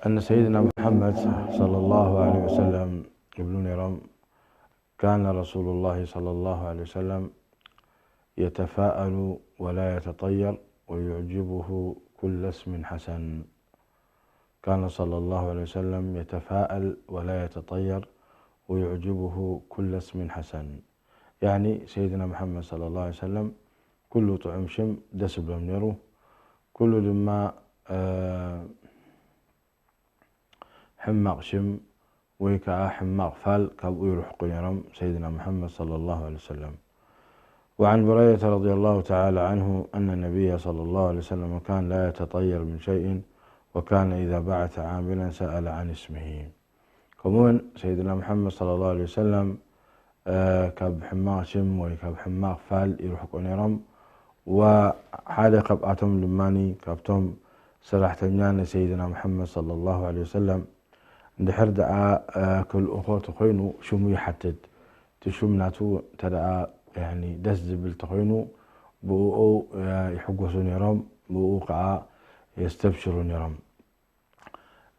أن سيدنا محمد صلى الله عليه وسلم يقول لنا: كان رسول الله صلى الله عليه وسلم يتفاءل ولا يتطير ويعجبه كل اسم حسن. كان صلى الله عليه وسلم يتفاءل ولا يتطير ويعجبه كل اسم حسن. يعني سيدنا محمد صلى الله عليه وسلم كل طعم شم دس بلوم نيرو، كل دما آه، ሕማቕ ሽም ወይ ከዓ ሕማቕ ፋል ካብኡ ይርሕቁ ነይሮም ሰይድና ሙሓመድ ሰለላሁ ዐለይሂ ወሰለም። وعن بريدة رضي الله تعالى عنه أن النبي صلى الله عليه وسلم كان لا يتطير من شيء وكان إذا بعث عاملا سأل عن اسمه. ከምኡውን ሰይድና ሙሓመድ ሰለላሁ ዐለይሂ ወሰለም ካብ ሕማቕ ሽም ወይ ካብ ሕማቕ ፋል ይርሕቁ ነይሮም። ወሓደ ካብኣቶም ድማ ካብቶም ሰራሕተኛ ንሰይድና ሙሓመድ ሰለላሁ ዐለይሂ ወሰለም እንድሕር ደኣ ክልእኾ ተኾይኑ ሽሙ ይሓትት። እቲ ሽም ናቱ እንተ ደኣ ደስ ዝብል ተኾይኑ ብኡ ይሕጎሱ ነይሮም፣ ብኡ ከዓ የስተብሽሩ ነይሮም።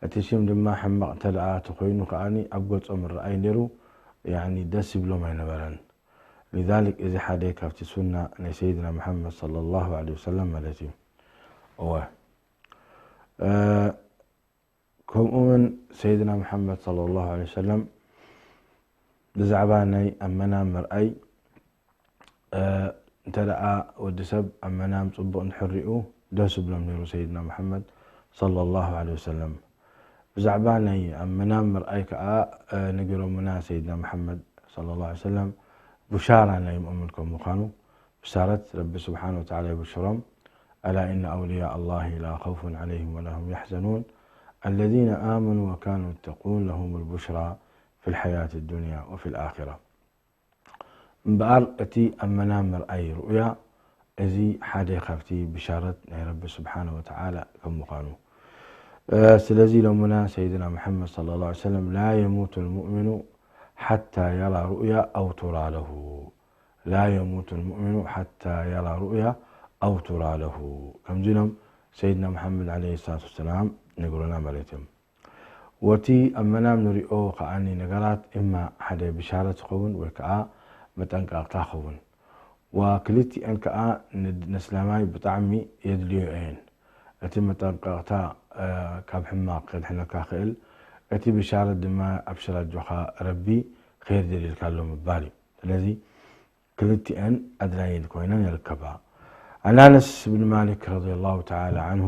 እቲ ሽም ድማ ሕማቕ እንተ ደኣ ተኾይኑ ከዓኒ ኣብ ገጾም ይረኣይ ነይሩ፣ ያኒ ደስ ይብሎም ኣይነበረን። ሊዛሊክ እዚ ሓደ ካብቲ ሱና ናይ ሰይድና ሙሓመድ ሰለላሁ ዐለይሂ ወሰለም ማለት እዩ። እወ። እ፣ ከምኡ እውን ሰይድና ሙሓመድ ሰለላሁ ዐለይሂ ወሰለም ብዛዕባ ናይ ኣብ መናም ምርኣይ እንተ ደኣ ወዲ ሰብ ኣብ መናም ጽቡቕ እንድሕር ሪኡ ደስ ይብሎም ነይሩ ሰይድና መሓመድ ሰለላሁ ዐለይሂ ወሰለም። ብዛዕባ ናይ ኣብ መናም ምርኣይ ከኣ ነጊሮምና ሰይድና መሓመድ ሰለላሁ ዐለይሂ ወሰለም ብሻራ ናይ ሙእምን ከም ምዃኑ ብሻረት ረቢ ስብሓነ ወተዓላ ይብሽሮም። ألا إن أولياء الله لا خوف عليهم ولا هم يحزنون الذين آمنوا وكانوا يتقون لهم البشرى في الحياة الدنيا وفي الآخرة. እምበኣር እቲ ኣብ መናም ምርኣይ ሩእያ እዚ ሓደ ካብቲ ብሻረት ናይ ረቢ ስብሓነ ወተዓላ ከም ምዃኑ። ስለዚ ኢሎምና ሰይድና መሓመድ ሰለላሁ ዐለይሂ ወሰለም لا يموت المؤمن حتى يرى رؤيا أو ترى له. لا يموت المؤمن حتى يرى رؤيا أو ترى له. ከምዚ ኢሎም ሰይድና መሓመድ ዐለይሂ ሰላቱ ወሰላም ነግሮና ማለት እዮም። ወቲ ኣብ መናም ንሪኦ ከዓኒ ነገራት እማ ሓደ ብሻረት ይኸውን ወይ ከዓ መጠንቀቕታ ይኸውን። ወክልቲኤን ከዓ ንድ-፣ ነስላማይ ብጣዕሚ የድልዮ እየን። እቲ መጠንቀቕታ፣ እ፣ ካብ ሕማቕ ከድሕነካ ክእል፣ እቲ ብሻረት ድማ ኣብሽር ኣጆኻ ረቢ ኸይር ደልየልካ ኣሎ ምባል እዩ። ስለዚ ክልቲኤን ኣድላይን ኮይነን ይርከባ። عن أنس بن مالك رضي الله تعالى عنه،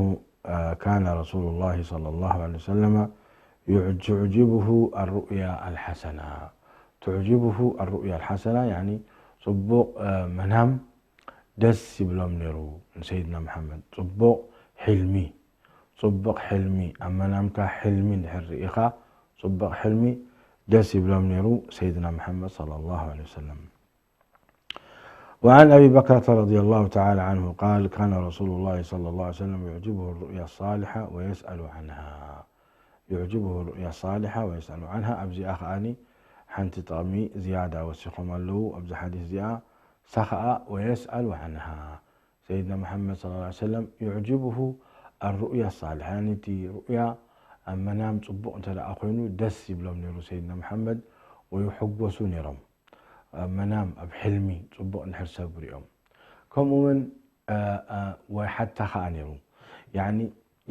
آه، كان رسول الله صلى الله عليه وسلم يعج-، تعجبه الرؤيا الحسنة. تعجبه الرؤيا الحسنة، يعني ጽቡቕ፣ آه، መናም ደስ ይብሎም ነይሩ ንሰይድና መሓመድ። ጽቡቕ ሕልሚ፣ ጽቡቕ ሕልሚ፣ ኣብ መናምካ ሕልሚ እንድሕር ርኢኻ፣ ጽቡቕ ሕልሚ ደስ ይብሎም ነይሩ ሰይድና መሓመድ ሰለላሁ ዐለይሂ ወሰለም። وعن أبي بكرة رضي الله تعالى عنه قال: كان رسول الله صلى الله عليه وسلم يعجبه الرؤيا الصالحة ويسأل عنها. يعجبه الرؤيا الصالحة ويسأل عنها. ኣብዚኣ ከዓኒ ሓንቲ ጠቕሚ ዝያዳ ወሲኾም ኣለዉ ኣብዚ ሓዲስ እዚኣ። እሳ ኸዓ ويسأل عنها. ሰይድና መሓመድ ሰለላሁ ዐለይሂ ወሰለም يعجبه الرؤيا الصالحة። ያኒ እቲ ሩእያ ኣብ መናም ጽቡቕ እንተ ደኣ ኮይኑ ደስ ይብሎም ነይሩ ሰይድና መሓመድ ወይሕጎሱ ነይሮም። ኣብ መናም፣ ኣብ ሕልሚ ጽቡቕ እንድሕር ሰብ ሪኦም። ከምኡ እውን፣ እ፣ እ፣ ወይ ሓታ ኸኣ ነይሩ። ያኒ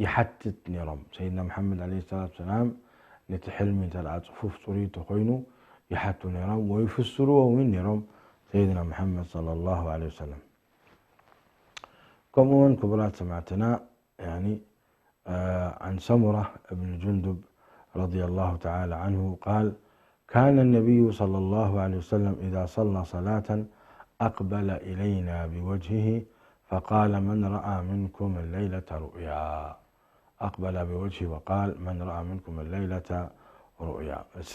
ይሓትት ነይሮም። ሰይድና መሓመድ ዐለይሂ ሰላቱ ወሰላም ነቲ ሕልሚ እንተ ደኣ ጽፉፍ ጽሩይ እንተኾይኑ ይሓቱ ነይሮም ወይ ይፍስርዎ እውን ነይሮም ሰይድና መሓመድ ሰለላሁ ዐለይሂ ወሰለም። ከምኡ እውን ክቡራት ሰማዕትና፣ ያኒ آه، عن سمرة بن جندب رضي الله تعالى عنه قال: كان النبي صلى الله عليه وسلم إذا صلى صلاة أقبل إلينا بوجهه فقال: من رأى منكم الليلة رؤيا. أقبل بوجهه وقال: من رأى منكم الليلة رؤيا. እሲ፣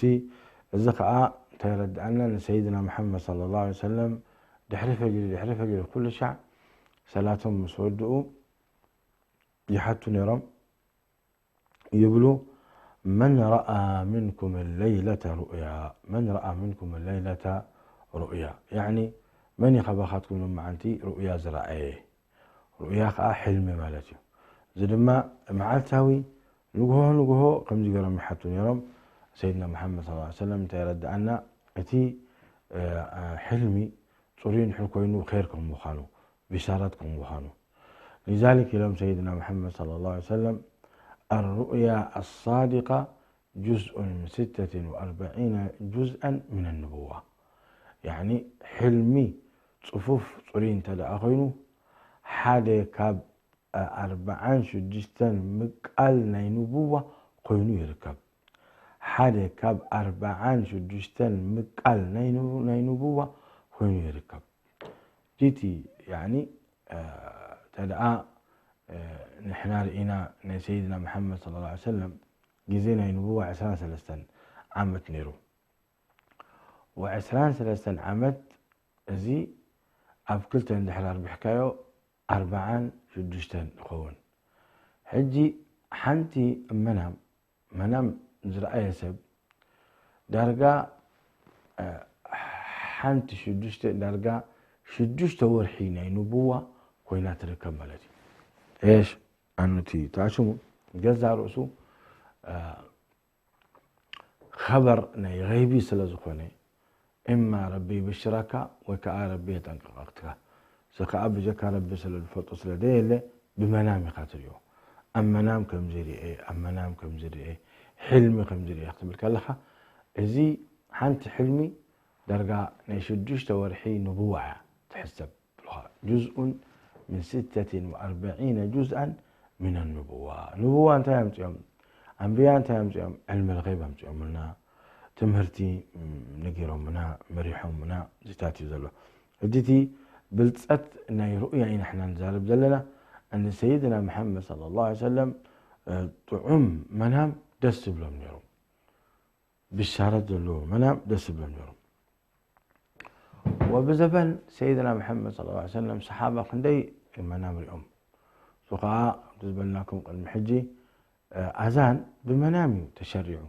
እዚ ኸዓ እንታይ የረድኣና? ንሰይድና መሓመድ ሰለላሁ ዐለይሂ ወሰለም ድሕሪ ፈጅሪ፣ ድሕሪ ፈጅሪ ኩሉ ሻዕ ሰላቶም ምስ ወድኡ ይሓቱ ነይሮም ይብሉ፣ من رأى منكم الليلة رؤيا، من رأى منكم الليلة رؤيا، ያዕኒ መን እዩ ካባኻትኩም ሎማዓንቲ ሩእያ ዝረኣየ? ሩእያ ኸዓ ሕልሚ ማለት እዩ። እዚ ድማ መዓልታዊ ንግሆ ንግሆ ከምዚ ገይሮም ይሓቱ ነይሮም። ሰይድና መሓመድ ሰለላሁ ዐለይሂ ወሰለም እንታይ የረድኣና? እቲ፣ እ፣ እ፣ ሕልሚ ጽሩይ እንድሕር ኮይኑ ኸይር ከም ምዃኑ፣ ቢሻራት ከም ምዃኑ። ሊዛሊክ ኢሎም ሰይድና መሓመድ ሰለላሁ ዐለይሂ ወሰለም፣ "ኣሩእያ ኣሳዲቃ ጁዝኡን ምን ሲተትን ወኣርበዒነ ጁዝኣን ምን ኣንቡዋ።" ያዕኒ፣ ሕልሚ ጽፉፍ ጽሩይ እንተ ደኣ ኮይኑ፣ ሓደ ካብ ኣርብዓን ሽዱሽተን ምቃል ናይ ንቡዋ ኮይኑ ይርከብ። ሓደ ካብ ኣርብዓን ሽዱሽተን ምቃል ናይ ን-፣ ናይ ንቡዋ ኮይኑ ይርከብ። ዲቲ፣ ያዕኒ፣ እ፣ ተደኣ፣ እ፣ ንሕና ርኢና ናይ ሰይድና መሓመድ ሰለላሁ ዐለይሂ ወሰለም ግዜ ናይ ንቡዋ ዕስራን ሰለስተን ዓመት ነይሩ። ወዕስራን ሰለስተን ዓመት እዚ ኣብ ክልተ እንድሕር ኣርቢሕካዮ ኣርብዓን ሽዱሽተን ይኸውን። ሕጂ ሓንቲ መናም፣ መናም ዝረኣየ ሰብ ዳርጋ፣ እ፣ ሓንቲ ሽዱሽተ፣ ዳርጋ ሽዱሽተ ወርሒ ናይ ንቡዋ ኮይና ትርከብ ማለት እዩ። ኤሽ፣ ኣኑቲ ተኣሽሙ ገዛ ርእሱ፣ እ፣ ኸበር ናይ ገይቢ ስለ ዝኾነ፣ እማ ረቢ ይብሽረካ ወይ ከኣ ረቢ የጠንቅቐካ። እዚ ከኣ ብጀካ ረቢ ስለ ዝፈልጦ ስለ ደየለ ብመናም ኢኻ ትሪኦ። ኣብ መናም ከምዚ ርኤ፣ ኣብ መናም ከምዚ ርኤ፣ ሕልሚ ከምዚ ርኤ ክትብል ከለኻ፣ እዚ ሓንቲ ሕልሚ ዳርጋ ናይ ሽዱሽተ ወርሒ ንቡዋ እያ ትሕሰብ። ጁዝኡን ምን ሲተትን ወኣርበዒነ ጁዝኣን ሚነ ንቡዋ። ንቡዋ እንታይ ኣምጺኦም? ኣንብያ እንታይ ኣምጺኦም? ዕልሚ ልገይብ ኣምጺኦምልና፣ ትምህርቲ፣ ም፣ ነጊሮምና፣ መሪሖምና፣ እዚታት እዩ ዘሎ። ሕጂ እቲ ብልጸት ናይ ሩእያ ኢና ንሕና ንዛረብ ዘለና። እንዲ ሰይድና መሓመድ ሰለላሁ ዐለይሂ ወሰለም፣ እ፣ ጥዑም መናም ደስ ዝብሎም ነይሮም። ብሻረት ዘለዎ መናም ደስ ዝብሎም ነይሮም። ወብዘበን ሰይድና መሓመድ ሰለላሁ ዐለይሂ ወሰለም ሰሓባ ክንደይ መናም ሪኦም። እሱ ኸዓ፣ ከምቲ ዝበልናኩም ቅድሚ ሕጂ፣ እ፣ ኣዛን ብመናም እዩ ተሸሪዑ።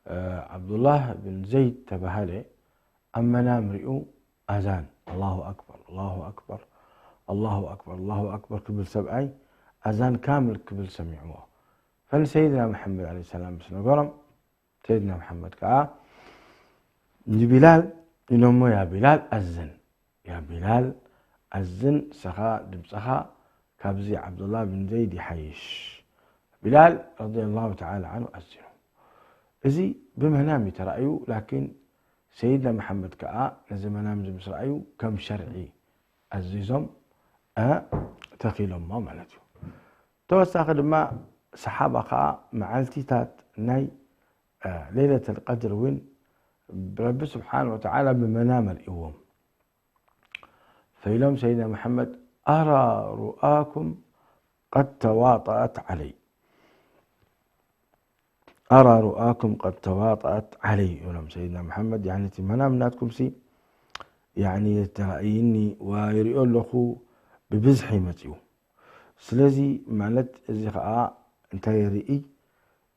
እ፣ ዓብዱላህ ብን ዘይድ ተባሃለ፣ ኣብ መናም ሪኡ ኣዛን፣ ኣላሁ ኣክበር፣ ኣላሁ ኣክበር፣ ኣላሁ ኣክበር፣ ኣላሁ ኣክበር ክብል ሰብኣይ፣ ኣዛን ካምል ክብል ሰሚዕዎ። ፈንሰይድና መሓመድ ዐለይሂ ሰላም ምስ ነገሮም፣ ሰይድና መሓመድ ከኣ ንቢላል ኢሎሞ፣ "ያ ቢላል ኣዝን፣ ያ ቢላል ኣዝን፣ ንስኻ ድምፅኻ ካብዚ ዓብዱላህ ብን ዘይድ ይሓይሽ።" ቢላል ረዲየላሁ ተዓላ ዓንሁ ኣዚኑ። እዚ ብመናም እዩ ተራእዩ፣ ላኪን ሰይድና መሓመድ ከኣ ነዚ መናም እዚ ምስ ረኣዩ ከም ሸርዒ ኣዚዞም፣ እ፣ ተኺሎሞ ማለት እዩ። ተወሳኺ ድማ ሰሓባ ከኣ መዓልቲታት ናይ፣ እ፣ ሌለተል ቀድር እውን ረቢ ስብሓን ወተዓላ ብመናም ኣርእዎም። ፈኢሎም ሰይድና መሓመድ፣ "ኣራ ሩኣኩም ቀድ ተዋጠኣት ዓለይ፣ ኣራ ሩኣኩም ቀድ ተዋጠኣት ዓለይ" ይብሎም ሰይድና መሓመድ። ያኒ እቲ መናም ናትኩምሲ፣ ያኒ፣ የተራእይኒ ወይሪኦ ኣለኹ ብብዝሒ መፂኡ። ስለዚ ማለት እዚ ኸዓ እንታይ የርኢ?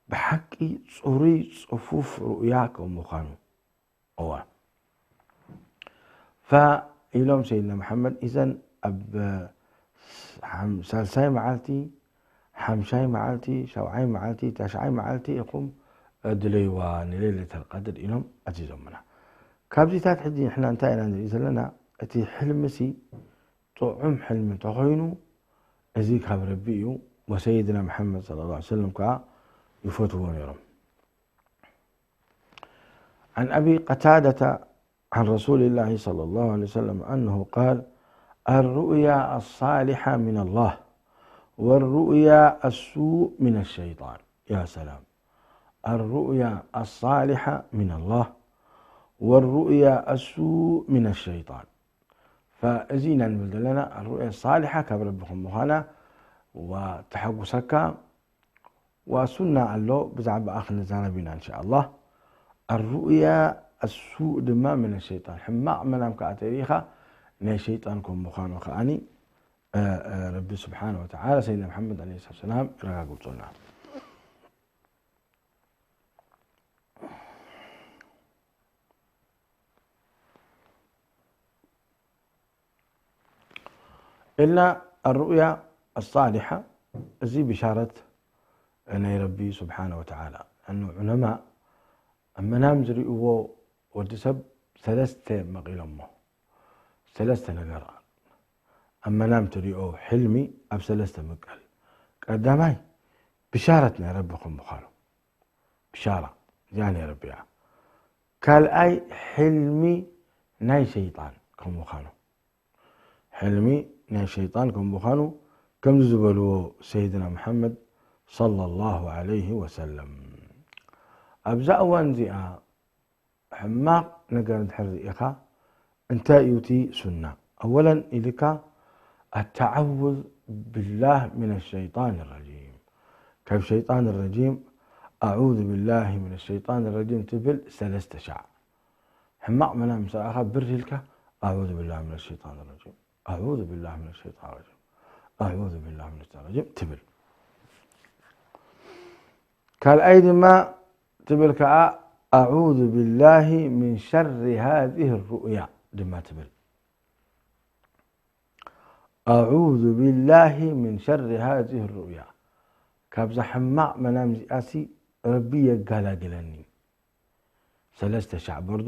ብሓቂ ፅሩይ ፅፉፍ ሩእያ ከም ምዃኑ። እዋ። ፈኢሎም ሰይድና መሓመድ፣ ኢዘን ኣብ ሓም-፣ ሳልሳይ መዓልቲ፣ ሓምሻይ መዓልቲ፣ ሻብዓይ መዓልቲ፣ ታሽዓይ መዓልቲ ኢኹም ድለይዋ ንሌለተል ቀድር ኢሎም ኣዚዞምና። ካብዚታት ሕጂ ንሕና እንታይ ኢና ንርኢ ዘለና? እቲ ሕልምሲ ጥዑም ሕልሚ እንተኾይኑ፣ እዚ ካብ ረቢ እዩ። ወሰይድና መሓመድ ሰለላሁ ዐለይሂ ወሰለም ከኣ ይፈትዎ ነይሮም። عن أبي قتادة عن رسول الله صلى الله عليه وسلم أنه قال: "الرؤيا الصالحة من الله، والرؤيا السوء من الشيطان." يا سلام. الرؤيا الصالحة من الله، والرؤيا السوء من الشيطان. فእዚ ኢና ንብል ዘለና፣ الرؤيا الصالحة ካብ ረቢ ከም ምዃና ወተሐጉሰካ፣ ወሱና ኣሎ፣ ብዛዕባኣ ክንዛረብ ኢና እንሻኣላህ። الرؤيا السوء ድማ من الشيطان፣ ሕማቕ መናም ከኣ ተሪኢኻ ናይ ሸይጣን ከም ምዃኑ ከኣኒ፣ እ፣ እ፣ ረቢ ስብሓነ ወተዓላ ሰይድና መሓመድ ዓለይሂ ሰላም የረጋግጾልና። إلا الرؤيا الصالحة እዚ ብሻረት ናይ ረቢ ስብሓነ ወተዓላ። እኑ ዑለማ ኣብ መናም ዝርእይዎ ወዲ ሰብ ሰለስተ መቒሎሞ። ሰለስተ ነገር ኣብ መናም ትሪኦ ሕልሚ ኣብ ሰለስተ ምቀል። ቀዳማይ ብሻረት ናይ ረቢ ከም ምዃኑ። ብሻራ እዚኣ ናይ ረቢ እያ። ካልኣይ ሕልሚ ናይ ሸይጣን ከም ምዃኑ። ሕልሚ ናይ ሸይጣን ከም ምዃኑ ከምዚ ዝበልዎ ሰይድና መሓመድ ሰለላሁ ዐለይሂ ወሰለም። ኣብዛ እዋን እዚኣ ሕማቕ ነገር እንድሕር ርኢኻ እንታይ እዩ እቲ ሱና? ኣወለን ኢልካ ኣተዓውዝ ብላህ ምን ሸይጣን ረጂም። ካብ ሸይጣን ረጂም ኣዑዙ ብላህ ምን ሸይጣን ረጂም ትብል ሰለስተ ሻዕ። ሕማቕ መናም ምስ ረኣኻ ብር ኢልካ ኣዑዙ ብላህ ምን ሸይጣን ረጂም፣ ኣዑዙ ብላህ ምን ሸይጣን ረጂም፣ ኣዑዙ ብላህ ምን ሸይጣን ረጂም ትብል። ካልኣይ ድማ ትብል ከኣ ኣዑዙ ብላሂ ምን ሸሪ ሃዚህ ሩእያ ድማ ትብል። ኣዑዙ ብላሂ ምን ሸሪ ሃዚህ ሩእያ፣ ካብዛ ሕማቕ መናም እዚኣሲ ረቢ የጋላግለኒ። ሰለስተ ሻዕ በርዱ፣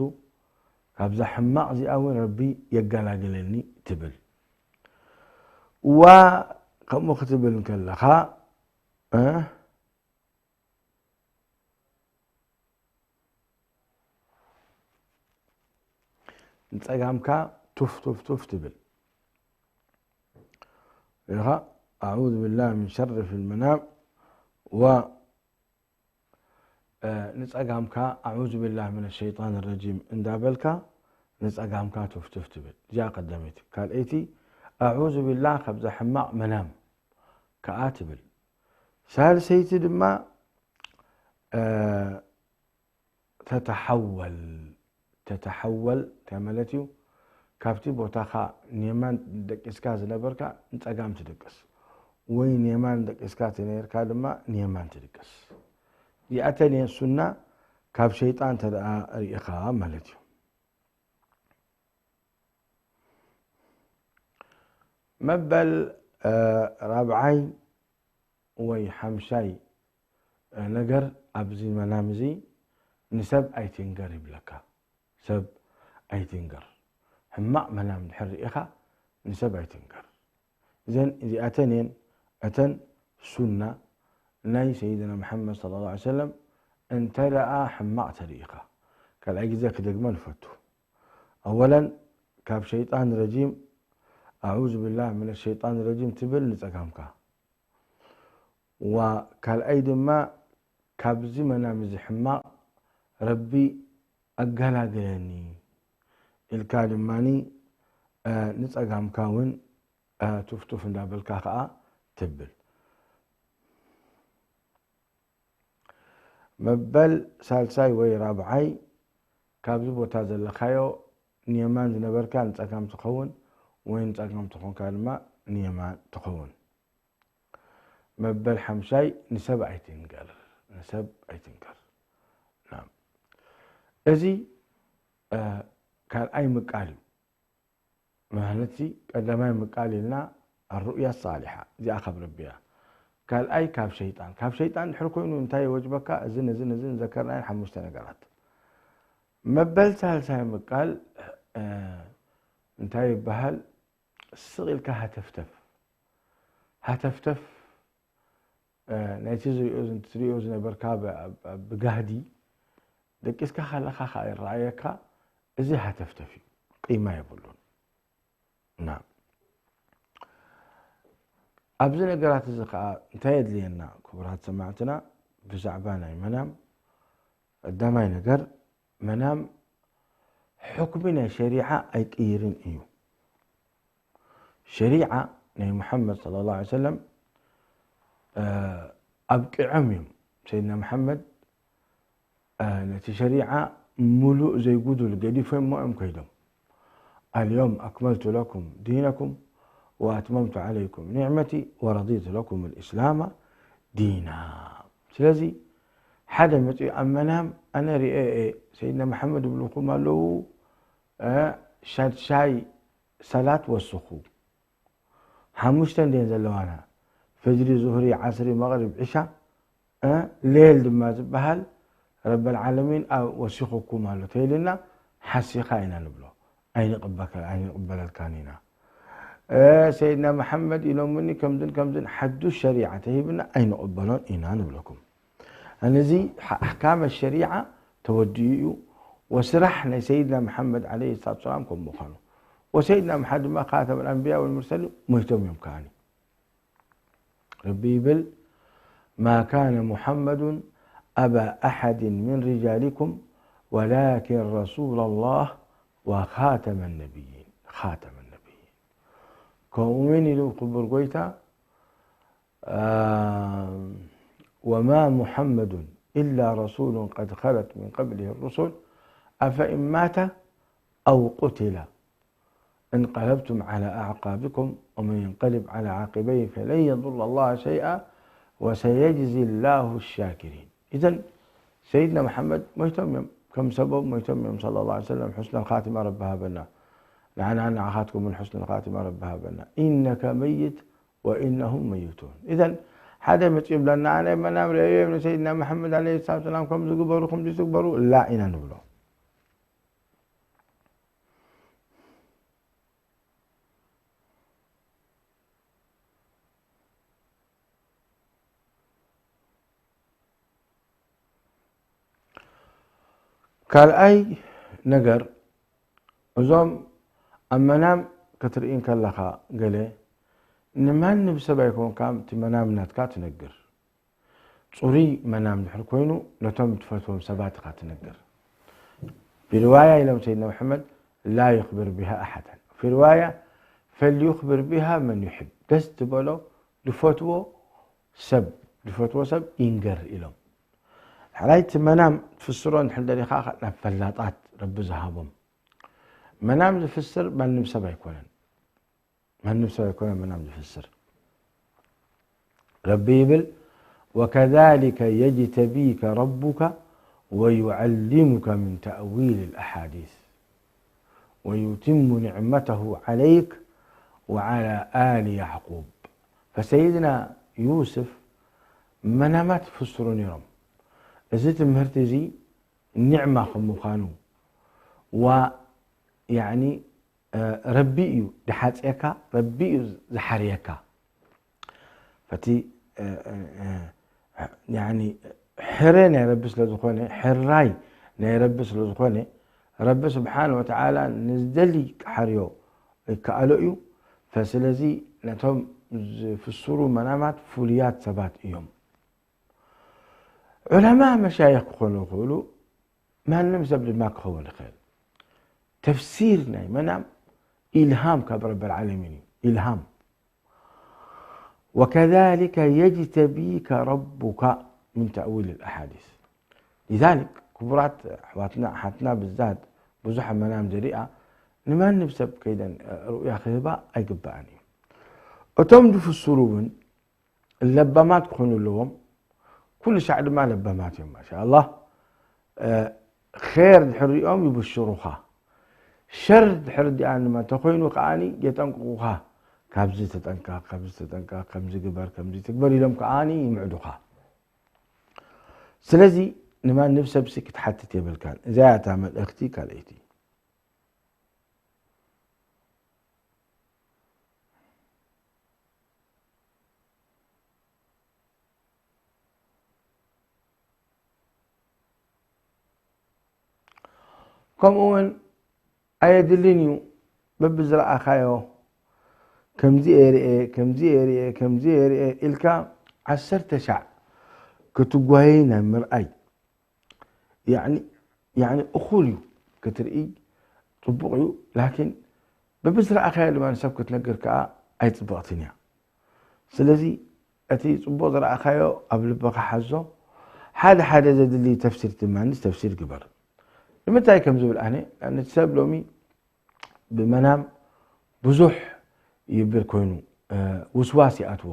ካብዛ ሕማቕ እዚኣ እውን ረቢ የጋላግለኒ ትብል። ዋ ከምኡ ክትብል እንከለኻ እ ንጸጋምካ ቱፍ ቱፍ ቱፍ ትብል ኢኻ። ኣዑዙ ቢላህ ምን ሸሪ ፊል መናም ወ ንጸጋምካ ኣዑዙ ቢላህ ምን ሸይጣን ረጂም እንዳበልካ ንጸጋምካ ቱፍ ቱፍ ትብል። እዚኣ ቀዳመይቲ። ካልኣይቲ ኣዑዙ ቢላህ ካብዛ ሕማቕ መናም ከኣ ትብል። ሳልሰይቲ ድማ ተተሓወል። ተተሓወል እንታይ ማለት እዩ? ካብቲ ቦታኻ ንየማን ደቂስካ ዝነበርካ ንጸጋም ትድቅስ፣ ወይ ንየማን ደቂስካ ተነርካ ድማ ንየማን ትድቅስ። እዚኣተን እየን ሱና ካብ ሸይጣን እንተ ደኣ ርኢኻ ማለት እዩ። መበል ራብዓይ ወይ ሓምሻይ ነገር ኣብዚ መናም እዚ ንሰብ ኣይትንገር ይብለካ። ሰብ ኣይትንገር። ሕማቕ መናም ድሕር ርኢኻ ንሰብ ኣይትንገር። እዘን እዚኣተን እየን እተን ሱና ናይ ሰይድና መሓመድ ሰለላሁ ዐለይሂ ወሰለም እንተ ደኣ ሕማቕ ተርኢኻ። ካልኣይ ግዜ ክደግመን እፈቱ። ኣወለን ካብ ሸይጣን ረጂም ኣዑዙ ቢላህ ምን ሸይጣን ረጂም ትብል ንጸጋምካ። ዋ ካልኣይ ድማ ካብዚ መናም እዚ ሕማቕ ረቢ ኣገላግለኒ ኢልካ ድማኒ ንጸጋምካ እውን ቱፍቱፍ እንዳበልካ ከኣ ትብል። መበል ሳልሳይ ወይ ራብዓይ ካብዚ ቦታ ዘለኻዮ ንየማን ዝነበርካ ንጸጋም ትኸውን ወይ ንጸጋም ትኾንካ ድማ ንየማን ትኸውን። መበል ሓምሻይ ንሰብ ኣይትንገር፣ ንሰብ ኣይትንገር። ናም። እዚ ካልኣይ ምቃል እዩ። ማለት ቀዳማይ ምቃል ኢልና ኣሩእያ ሳሊሓ እዚኣ ካብ ረቢ እያ። ካልኣይ ካብ ሸይጣን። ካብ ሸይጣን ድሕር ኮይኑ እንታይ ይወጅበካ? እዝን እዝን እዝን ዘከርናየን ሓሙሽተ ነገራት። መበል ሳልሳይ ምቃል እንታይ ይበሃል? ስቕ ኢልካ ሃተፍተፍ። ሃተፍተፍ ናይቲ ዝሪኦ ዝነበርካ ብጋህዲ ደቂስካ ከለኻ ከዓ ይረኣየካ። እዚ ሃተፍተፍ እዩ፣ ቂማ የብሉን። ና ኣብዚ ነገራት እዚ ከዓ እንታይ የድልየና? ክቡራት ሰማዕትና፣ ብዛዕባ ናይ መናም ቀዳማይ ነገር መናም ሕክሚ ናይ ሸሪዓ ኣይቅይርን እዩ። ሸሪዓ ናይ ሙሓመድ ሰለላሁ ዐለይሂ ወሰለም ኣብቂዖም እዮም። ሰይድና ሙሓመድ ነቲ ሸሪዓ ሙሉእ ዘይጉዱል ገዲፎሞ እዮም ከይዶም። ኣልዮም ኣክመልቱ ለኩም ዲነኩም ወኣትመምቱ ዓለይኩም ኒዕመቲ ወረዲቱ ለኩም ልእስላማ ዲና። ስለዚ ሓደ መፂኡ ኣብ መናም ኣነ ሪኤ እየ ሰይድና መሓመድ ይብልኹም ኣለዉ ሻድሻይ ሰላት ወስኹ። ሓሙሽተ እንድየን ዘለዋና። ፈጅሪ፣ ዙህሪ፣ ዓስሪ፣ መቕሪብ፣ ዒሻ፣ እ፣ ሌል ድማ ዝበሃል ረበል ዓለሚን ኣብ ወሲኹኩም ኣሎ ተይልና ሓሲኻ ኢና ንብሎ። ኣይንቕበከ-፣ ኣይንቕበለልካን ኢና። እ፣ ሰይድና መሓመድ ኢሎምኒ ከምዝን ከምዝን ሓዱሽ ሸሪዓ ተሂብና ኣይንቕበሎን ኢና ንብለኩም። ነዚ ኣሕካመ ሸሪዓ ተወዲኡ እዩ። ወስራሕ ናይ ሰይድና መሓመድ ዓለይሂ ሰላቱ ወሰላም ከም ምዃኑ። ወሰይድና መሓመድ ድማ ካተም ኣልኣንብያ ወልሙርሰሊን ሞይቶም እዮም ከኣኒ። ረቢ ይብል፣ "ما كان محمد أبا أحد من رجالكم ولكن رسول الله وخاتم النبيين." خاتم النبيين። ከምኡ እውን ኢሉ ክቡር ጎይታ፣ ኣም፣ "وما محمد إلا رسول قد خلت من قبله الرسل أفإن مات أو قتل انقلبتم على أعقابكم ومن ينقلب على عقبيه فلن يضر الله شيئا وسيجزي الله الشاكرين." إذن سيدنا محمد ሞይቶም እዮም፣ ከም ሰበብ ሞይቶም እዮም። صلى الله عليه وسلم حسن الخاتمة رب هبنا، ንዓና ንዓኻትኩም من حسن الخاتمة رب هبنا. إنك ميت وإنهم ميتون. إذن ሓደ መፂኡ ይብለና፣ ኣነ መናም ርእየ እዮም ንሰይድና መሓመድ ዓለይሂ ሰላቱ ወሰላም ከምዚ ግበሩ፣ ከምዚ ትግበሩ፣ ላ ኢና ንብሎ። ካልኣይ ነገር፣ እዞም ኣብ መናም ክትርኢ እንከለኻ ገለ፣ ንማንም ሰብ ኣይኮንካ እቲ መናም ናትካ ትነግር። ጽሩይ መናም ድሕር ኮይኑ፣ ነቶም ትፈትዎም ሰባት ኢኻ ትነግር። في رواية ኢሎም ሰይድና መሓመድ، "لا يخبر بها أحدا." في رواية، "فليخبر بها من يحب." ደስ ዝበሎ፣ ዝፈትዎ ሰብ፣ ዝፈትዎ ሰብ ይንገር ኢሎም። ሕራይ እቲ መናም ትፍስሮ እንድሕር ደሊኻ ናብ ፈላጣት ረቢ ዝሃቦም። መናም ዝፍስር ማንም ሰብ ኣይኮነን። ማንም ሰብ ኣይኮነን መናም ዝፍስር። ረቢ ይብል፣ "وكذلك يجتبيك ربك ويعلمك من تأويل الأحاديث ويتم نعمته عليك وعلى آل يعقوب." ፈሰይድና ዩስፍ መናማት ይፍስሩ ነይሮም። እዚ ትምህርቲ እዚ ኒዕማ ከም ምዃኑ፣ ዋ፣ ያዕኒ፣ እ፣ ረቢ እዩ ድሓጽየካ፣ ረቢ እዩ ዝሓርየካ። ፈቲ፣ እ፣ እ፣ እ፣ ያኒ፣ ሕረ ናይ ረቢ ስለ ዝኾነ፣ ሕራይ ናይ ረቢ ስለ ዝኾነ፣ ረቢ ስብሓን ወተዓላ ንዝደሊ ክሓርዮ ይከኣሎ እዩ። ፈስለዚ ነቶም ዝፍስሩ መናማት ፍሉያት ሰባት እዮም። ዑለማ መሻይኽ ክኾኑ ይኽእሉ፣ ማንም ሰብ ድማ ክኸውን ይኽእል። ተፍሲር ናይ መናም ኢልሃም ካብ ረብል ዓለሚን እዩ። ኢልሃም። "وكذلك يجتبيك ربك من تأويل الأحاديث." لذلك ክቡራት ኣሕዋትና ኣሓትና ብዛት ብዙሕ መናም ዝሪኣ ንማንም ሰብ ከይደን ሩእያ ክህባ ኣይግባእን እዩ። እቶም ዝፍስሩ እውን ለባማት ክኾኑ ኣለዎም። ኩሉ ሻዕ ድማ ለባማት እዮም። ማሻ ኣላህ። እ፣ ኼር ድሕር ሪኦም ይብሽሩኻ። ሸር ድሕር ዲኣን ድማ እንተኾይኑ ከኣኒ የጠንቅቑኻ። "ካብዚ ተጠንቀቕ፣ ካብዚ ተጠንቀቕ፣ ከምዚ ግበር፣ ከምዚ ትግበር" ኢሎም ከኣኒ ይምዕዱኻ። ስለዚ ንማንም ሰብሲ ክትሓትት የብልካን። እዚኣ እያ እታ መልእኽቲ ካልኣይቲ። ከምኡ እውን ኣየድልን እዩ። በብዝረኣኻዮ፣ "ከምዚ እየ ርኤ፣ ከምዚ እየ ርኤ፣ ከምዚ እየ ርኤ" ኢልካ ዓሰርተ ሻዕ ክትጓየይ ናይ ምርኣይ፣ ያዕኒ፣ ያዕኒ እኹል እዩ ክትርኢ፣ ጽቡቕ እዩ። ላኪን በብዝረኣኻዮ ድማ ንሰብ ክትነግር ከኣ ኣይጽብቕትን እያ። ስለዚ እቲ ጽቡቕ ዝረኣኻዮ ኣብ ልብኻ ሓዞ። ሓደ ሓደ ዘድሊ ተፍሲር ድማ ተፍሲር ግበር። ንምንታይ ከም ዝብል ኣነ፣ ንኣብነት ሰብ ሎሚ ብመናም ብዙሕ ይብል ኮይኑ፣ እ፣ ውስዋስ ይኣትዎ።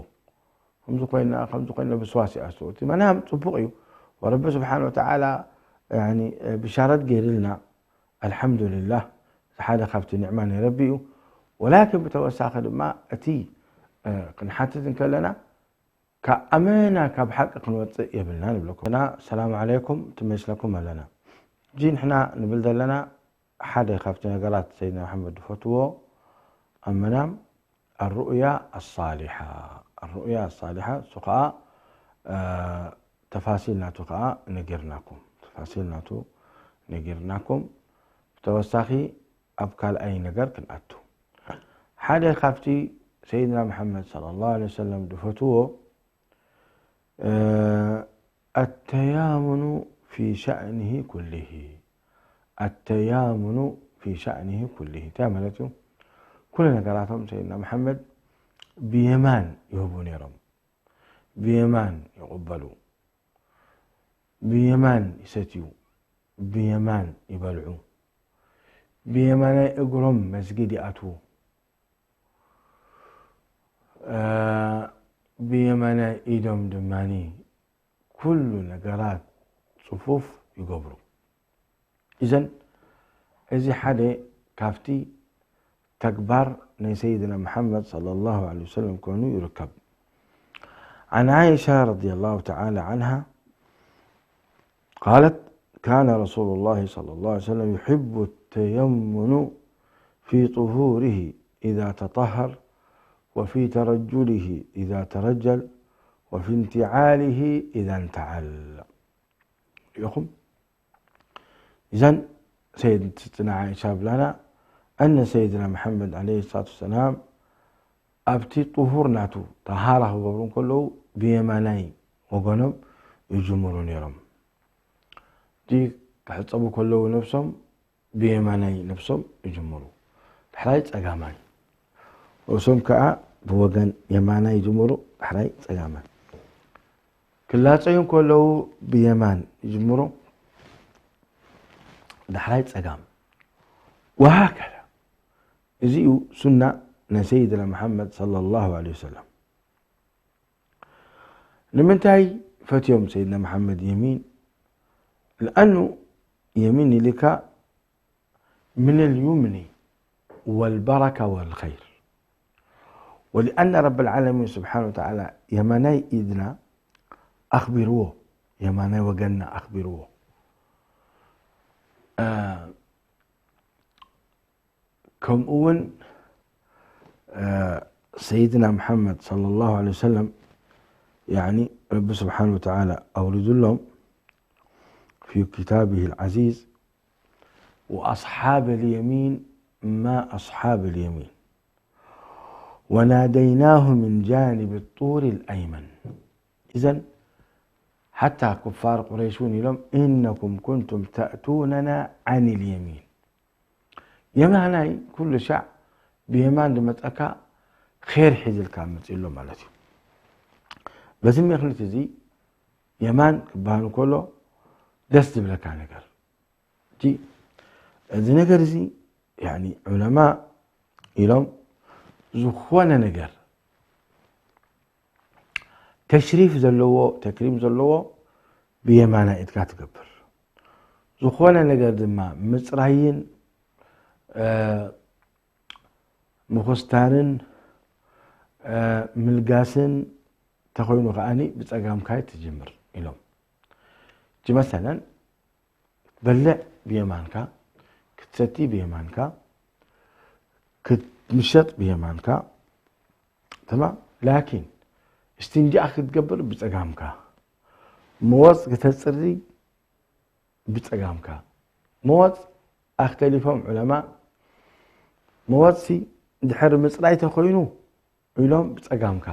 ከምዚ ኮይና፣ ከምዚ ኮይና ውስዋስ ይኣትዎ። እቲ መናም ጽቡቕ እዩ። ወረቢ ስብሓን ወተዓላ፣ ያኒ፣ እ፣ ብሻረት ገይርልና፣ ኣልሓምዱሊላህ፣ እዚ ሓደ ካብቲ ኒዕማ ናይ ረቢ እዩ። ወላኪን ብተወሳኺ ድማ እቲ፣ እ፣ ክንሓትት እንከለና፣ ኣመና ካብ ሓቂ ክንወፅእ የብልና ንብለኩም እና። ሰላም ዓለይኩም ትመስለኩም ኣለና። እጂ ንሕና ንብል ዘለና ሓደ ካብቲ ነገራት ሰይድና መሓመድ ዝፈትዎ ኣብ መናም ኣሩእያ ኣሳሊሓ ኣሩእያ ኣሳሊሓ እሱ ከዓ ተፋሲል ናቱ ከዓ ነጊርናኩም ተፋሲል ናቱ ነጊርናኩም። ብተወሳኺ ኣብ ካልኣይ ነገር ክንኣቱ ሓደ ካብቲ ሰይድና መሓመድ صلى الله عليه وسلم ዝፈትዎ التيامن في شأنه كله التيامن في شأنه كله እንታይ ማለት እዩ? ኩሉ ነገራቶም ሰይድና መሓመድ ብየማን ይህቡ ነይሮም። ብየማን ይቕበሉ፣ ብየማን ይሰትዩ፣ ብየማን ይበልዑ፣ ብየማናይ እግሮም መስጊድ ይኣትዉ፣ ብየማናይ ኢዶም ድማ ኩሉ ነገራት ፅፉፍ ይገብሩ። እዘን እዚ ሓደ ካብቲ ተግባር ናይ ሰይድና መሓመድ صلى الله عليه وسلم ኮይኑ ይርከብ። عن عائشة رضي الله تعالى عنها قالت كان رسول الله صلى الله عليه وسلم يحب التيمن في طهوره إذا تطهر وفي ترجله إذا ترجل وفي انتعاله إذا انتعل. يخم إذن سيدنا عائشة بلانا أن سيدنا محمد عليه الصلاة والسلام ኣብቲ ጥሁር ናቱ ጠሃራ ክገብሩ እንከለዉ ብየማናይ ወገኖም ይጅምሩ ነይሮም። እቲ ክሕፀቡ ከለዉ ነብሶም ብየማናይ ነብሶም ይጅምሩ፣ ዳሕራይ ፀጋማይ። ርእሶም ከዓ ብወገን የማናይ ይጅምሩ፣ ዳሕራይ ፀጋማይ። ክላፀዩ ከለዉ ብየማን ይጅምሩ፣ ዳሕራይ ፀጋም። ወሃከዛ እዚኡ ሱና ናይ ሰይድና መሓመድ صلى الله عليه وسلم። ንምንታይ ፈትዮም ሰይድና መሓመድ የሚን? ለኣኑ የሚን ኢልካ من اليمن والبركة والخير ولأن رب العالمين سبحانه وتعالى የማናይ ኢድና ኣኽቢርዎ፣ የማናይ ወገንና ኣኽቢርዎ። ከምኡ እውን ሰይድና መሓመድ صلى الله عليه وسلم يعني رب سبحانه وتعالى أوردلهم في كتابه العزيز وأصحاب اليمين ما أصحاب اليمين وناديناه من جانب الطور الأيمن إذن حتى كفار قريش لهم إنكم كنتم تأتوننا عن اليمين የማናይ ኩሉ ሻዕ ብየማን ዝመፀካ ኼር ሒዝልካ መፅእ ኣሎ ማለት እዩ። በዚ ምክንያት እዚ የማን ክበሃል ከሎ ደስ ዝብለካ ነገር እቲ እዚ ነገር እዚ ዑለማ ኢሎም ዝኾነ ነገር ተሽሪፍ ዘለዎ ተክሪም ዘለዎ ብየማና ኢድካ ትገብር። ዝኾነ ነገር ድማ ምፅራይን ምኹስታንን ምልጋስን ተኾይኑ ከዓኒ ብፀጋምካ ትጅምር ኢሎም። እቲ መሰለን ክትበልዕ ብየማንካ፣ ክትሰቲ ብየማንካ፣ ክትምሸጥ ብየማንካ። ተማም። ላኪን እስትንጃእ ክትገብር ብፀጋምካ፣ መወፅ ክተፅሪ ብፀጋምካ። መወፅ ኣክተሊፎም ዑለማ፣ መወፅሲ ድሕሪ ምፅራይ ተኮይኑ ኢሎም ብፀጋምካ፣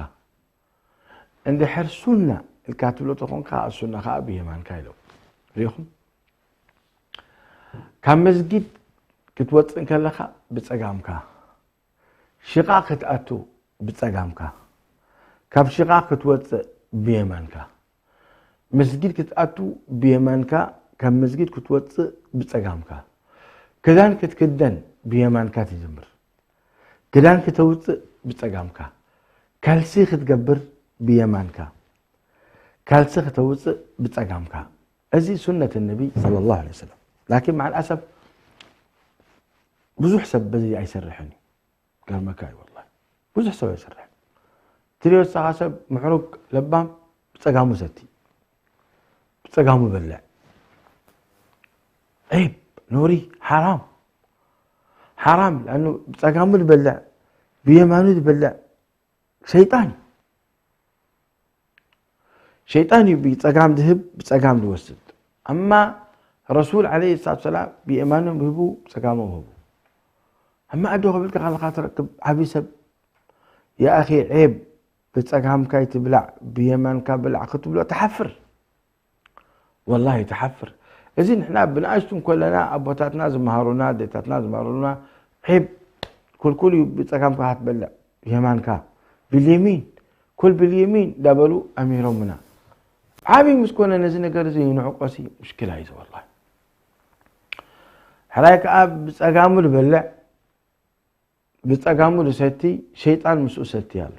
እንድሕር ሱና ኢልካ ትብሎ ተኾንካ ሱና ከዓ ብየማንካ ኢሎም። ሪኢኹም ካብ መስጊድ ክትወፅእ ከለኻ ብፀጋምካ፣ ሽቓቕ ክትኣቱ ብፀጋምካ፣ ካብ ሽቓቕ ክትወፅእ ብየማንካ፣ መስጊድ ክትኣቱ ብየማንካ፣ ካብ መስጊድ ክትወፅእ ብፀጋምካ፣ ክዳን ክትክደን ብየማንካ ትጅምር፣ ክዳን ክተውፅእ ብፀጋምካ፣ ካልሲ ክትገብር ብየማንካ፣ ካልሲ ክተውፅእ ብፀጋምካ። እዚ ሱነት ነቢ صلى الله عليه وسلم። ላኪን مع الأسف ብዙሕ ሰብ በዚ ኣይሰርሕን እዩ። ገርመካ እዩ ወላሂ። ብዙሕ ሰብ ኣይሰርሕን። ትሪኦ ንስኻ ሰብ ምሕሩግ ለባም ብጸጋሙ ሰቲ፣ ብጸጋሙ በልዕ። ዒብ፣ ኖሪ፣ ሓራም፣ ሓራም። ለኣኑ ብጸጋሙ ዝበልዕ፣ ብየማኑ ዝበልዕ ሸይጣን እዩ። ሸይጣን እዩ ብጸጋም ዝህብ፣ ብጸጋም ዝወስድ። ኣማ ረሱል ዓለይሂ ሰላቱ ሰላም ብየማኖም ይህቡ፣ ብጸጋሞም ይህቡ። ኣማ ኣዶ ክብልካ ከለኻ ትረክብ ዓቢ ሰብ፣ "ያ ኣኺ ዔብ፣ ብጸጋምካ ኣይትብላዕ፣ ብየማንካ ብላዕ" ክትብሎ ትሓፍር። ወላሂ ትሓፍር። እዚ ንሕና ብንኣሽቱ እንከለና ኣቦታትና ዝመሃሩና፣ ኣዴታትና ዝመሃሩና፣ ዒብ፣ ኩልኩል እዩ ብጸጋምካ ክትበልዕ፣ የማንካ፣ ብልየሚን፣ ኩል ብልየሚን እንዳበሉ ኣምሂሮምና። ዓብዪ ምስ ኮነ ነዚ ነገር እዚ ንዕቆሲ ሙሽኪላ እዩ ወላሂ። ሕራይ ከኣ ብጸጋሙ ዝበልዕ፣ ብጸጋሙ ዝሰቲ፣ ሸይጣን ምስኡ ሰቲ ኣሎ።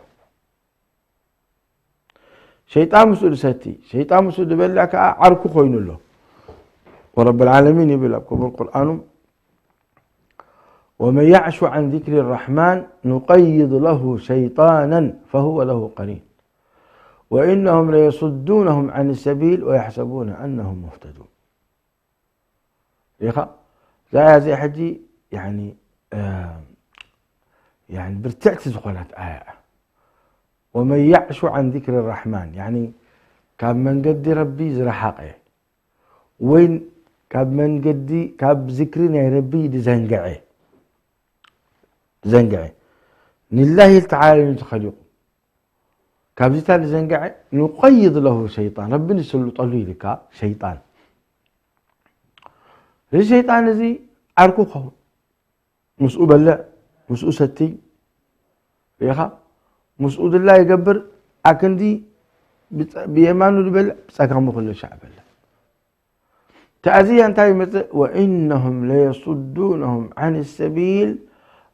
ሸይጣን ምስኡ ዝሰቲ፣ ሸይጣን ምስኡ ዝበልዕ ከኣ ዓርኩ ኮይኑ ኣሎ። ወረብል ዓለሚን ይብል ኣብ ክቡር ቁርኣኑ፣ "ወመን ያዕሹ ዐን ዚክሪ ራሕማን ኑቀይድ ለሁ ሸይጣናን ፈሁወ ለሁ ቀሪን ወኢነሁም ለየሱዱነሁም ዐን ሰቢል ወየሕሰቡነ አነሁም ሙህተዱን።" ኢኻ። እዛ ኣያ እዚኣ ሕጂ፣ ያኒ፣ እ፣ ያኒ ብርትዕቲ ዝኾነት ኣያ እያ። "ወመን ያዕሹ ዐን ዚክሪ ራሕማን"፣ ያኒ ካብ መንገዲ ረቢ ዝረሓቐ፣ ወይ ካብ መንገዲ፣ ካብ ዝክሪ ናይ ረቢ ዝዘንግዐ፣ ዝዘንግዐ፣ ንላሂ ተዓላ እዩ ተኸሊቑ። ካብዚታ ዝዘንግዐ፣ "ኑቀይድ ለሁ ሸይጣን"፣ ረቢ ንስልጠሉ ኢልካ ሸይጣን። እዚ ሸይጣን እዚ ዓርኩ ክኸውን። ምስኡ በልዕ፣ ምስኡ ሰትይ፣ ርኢኻ? ምስኡ ድላ ይገብር፣ ኣክንዲ ብጸ-፣ ብየማኑ ዝበልዕ፣ ብጸጋሙ ኩሉ ሻዕ በልዕ። ተኣዝያ እንታይ ይመጽእ? "ወኢነሁም ለየሱዱነሁም ዐን ሰቢል